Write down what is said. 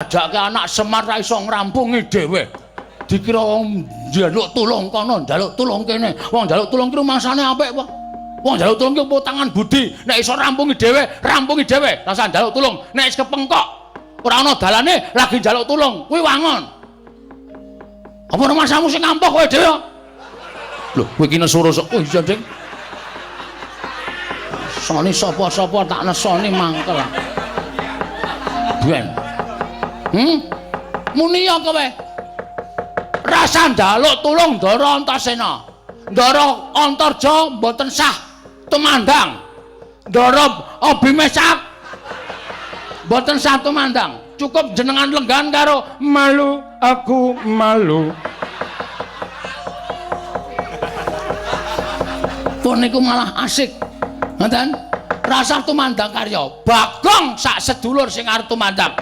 Ajake anak Semar ra iso ngrampungi dhewe. Dikira wong njaluk tulung kono, njaluk tulung kene. Wong njaluk tulung ki rumangsane apik apa? Wong njaluk tulung ki apa tangan budi. Nek iso rampungi dhewe, rampungi dhewe. Rasa njaluk tulung. Nek wis kepengkok ora ana dalane lagi njaluk tulung, kuwi wangon. Apa rumangsamu sing ngampuh kowe dhewe? Lho, kowe iki nesu rusuk. Oh iya, Ding. Soni sapa-sapa tak nesoni mangkel. Ben. Muni ya kowe. Rasa njaluk tulung Ndara Antasena. Ndara Antarja mboten sah tumandang. Ndara Abimesak mboten sah tumandang. Cukup jenengan lenggan karo malu aku malu. Pun niku malah asik. Ngoten? Rasa tumandang karya. Bagong sak sedulur sing arep tumandang.